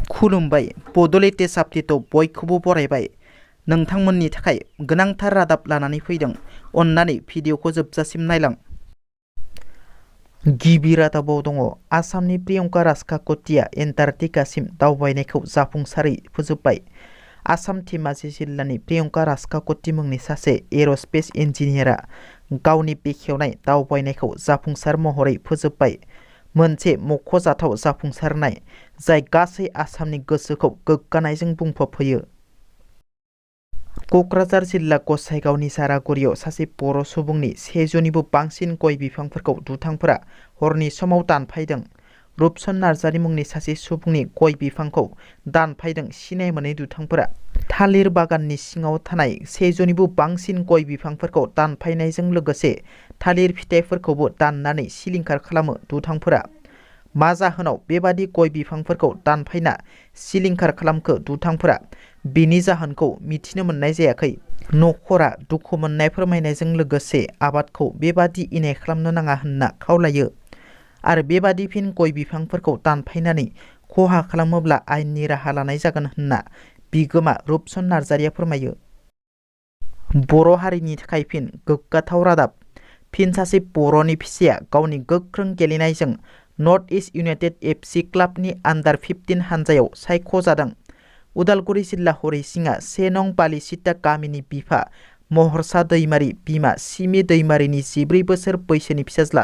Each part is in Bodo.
खुलुमबाय बड'लेण्ड साप्तिखौ बयखौबो बरायबाय। नोंथांमोननि थाखाय गोनांथार रादाब लानानै फैदों। अन्नानै भिडिअखौ जोबजासिम नायलां। गिबि रादाबाव दङ आसामनि प्रियंका राजखाख'थिया एन्टार्कटिकासिम दावबायनायखौ जाफुंसारै फोजोबबाय। आसाम धेमाजि जिल्लानि प्रियंका राजखाख'थि मुंनि सासे एर'स्पेस इन्जिनियारा गावनि बेखेवनाय दावबायनायखौ जाफुंसार महरै फोजोबबाय। मोनसे मख'जाथाव जाफुंसारनाय जाय गासै आसामनि गोसोखौ गोग्गानायजों बुंफबहोयो। क'क्राझार जिल्ला गसाइगावनि सारागुरियाव सासे बर' सुबुंनि 100निबो बांसिन गय बिफांफोरखौ दुथांफोरा हरनि समाव दानफायदों। रुपसन नार्जारि मुंनि सासे सुबुंनि गय बिफांखौ दानफायदों सिनाय मोनै दुथांफोरा। थालिर बागाननि सिङाव थानाय 100निबो बांसिन गय बिफांफोरखौ दानफायनायजों लोगोसे थालिर फिथाइफोरखौबो दाननानै सिलिंखार खालामो दुथांफोरा। मा जाहोनाव बेबादि गय बिफांफोरखौ दानफायना सिलिंखार खालामखो दुथांफोरा, बेनि जाहोनखौ मिथिनो मोननाय जायाखै। नखरा दुखु मोननाय फोरमायनायजों लोगोसे आबादखौ बेबादि इनाय खालामनो नाङा होनना खावलायो आरो बेबादि फिन गय बिफांफोरखौ दानफायनानै खहा खालामोब्ला आयेननि राहा लानाय जागोन होनना बिगोमा रुपसन नार्जारिया फोरमायो। बर' हारिनि थाखाय फिन गोग्गाथाव रादाब। फिन सासे बर'नि फिसाया गावनि गोख्रों गेलेनायजों नर्थ इस्ट इउनाइटेड FC क्लाबनि आन्डार-15 हानजायाव सायख'जादों। उदालगुरि जिल्ला हरिसिङा 1 नं बालिसिता गामिनि बिफा महरसा दैमारि, बिमा सिमि दैमारिनि 14 बोसोर बैसोनि फिसाज्ला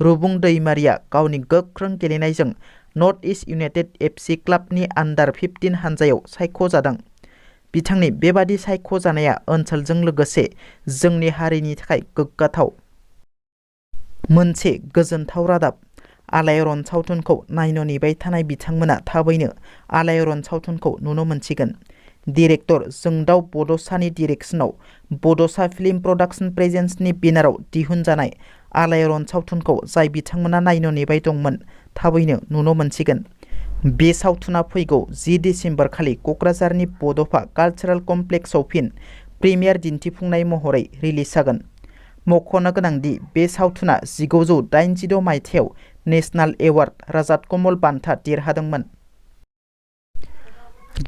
रुबुं दैमारिया गावनि गोख्रों गेलेनायजों नर्थ इस्ट इउनाइटेड FC क्लाबनि आन्डार-15 हानजायाव सायख'जादों। बिथांनि बेबादि सायख'जानाया ओनसोलजों लोगोसे जोंनि हारिनि थाखाय गोग्गाथाव। मोनसे गोजोनथाव रादाब। आलायारन सावथुनखौ नायनो नेबाय थानाय बिथांमोना थाबैनो आलायारन सावथुनखौ नुनो मोनसिगोन। डिरेक्टर जोंदाव बड'सानि डिरेक्सनाव बड'सा फिल्म प्रडाक्शन प्रेजेन्सनि बेनाराव दिहुनजानाय आलायारन सावथुनखौ जाय बिथांमोना नायनो नेबाय दंमोन थाबैनो नुनो मोनसिगोन। बे सावथुना फैगौ 10 दिसेम्बर खालि क'क्राझारनि बड'फा कालचारेल कमप्लेक्सआव फिन प्रिमियार दिन्थिफुंनाय महरै रिलिज जागोन। मख'नो गोनांदि बे सावथुना 1986 मायथाइयाव नेशनेल एवार्ड राजाद कमल बान्था देरहादोंमोन।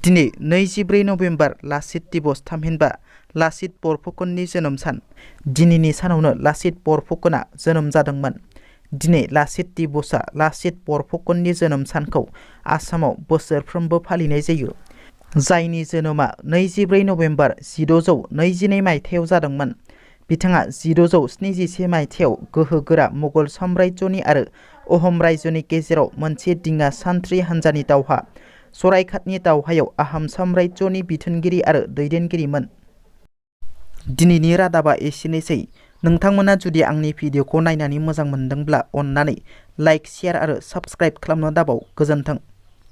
दिनै 24 नभेम्बर लाचित दिवस थामहिनबा लाचित बरफुकननि जोनोम सान। दिनैनि सानावनो लाचित बरफुकना जोनोम जादोंमोन। दिनै लाचित दिवसआ लाचित बरफुकननि जोनोम सानखौ आसामाव बोसोरफ्रोमबो फालिनाय जायो। जायनि जोनोमा 24 नभेम्बर 1622 मायथाइयाव जादोंमोन। बिथाङा 1671 मायथाइयाव गोहोगोरा मुगल साम्रायजोनि आरो अहोम रायजोनि गेजेराव मोनसे दिङा सान्थ्रि हानजानि दावहा सरायघाटनि दावहायाव आहम साम्रायजोनि बिथोनगिरि आरो दैदेनगिरिमोन। दिनैनि रादाबा एसेनोसै। नोंथांमोना जुदि आंनि भिडिअखौ नायनानै मोजां मोनदोंब्ला अन्नानै लाइक, शेयार आरो साबस्क्राइब खालामनो दाबाव। गोजोन्थों।